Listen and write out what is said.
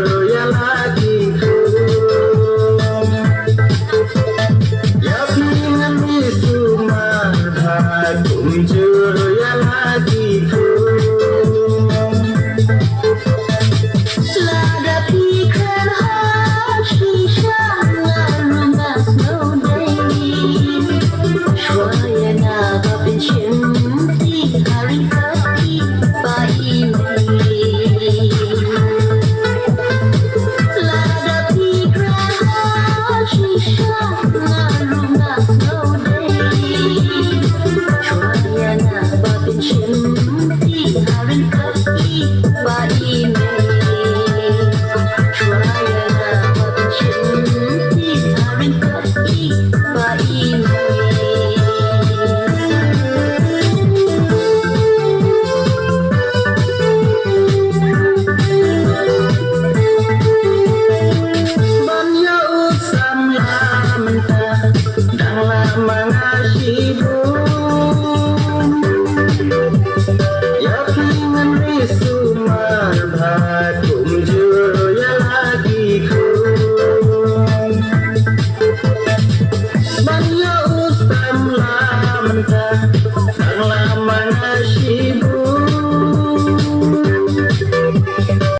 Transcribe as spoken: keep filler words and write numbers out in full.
Ïa la ki khun. Ïa phi ngan mih sumar bha kumjuh ïa la ki khun. Lada phi kren hok shisha nga ruh nga sngewdei. Shuwa ïa nga ba pynshim ti ha ryngkat i pa i mei. Lada phi kren hok shisha nga ruh nga sngewdei. Shuwa ïa nga ba pynshim ti ha ryngkat i pa i mei. Shuwa ïa nga ba pynshim ti ha ryngkat i pa i mei. Ban ïa u samla mynta dang la ma nga shibun.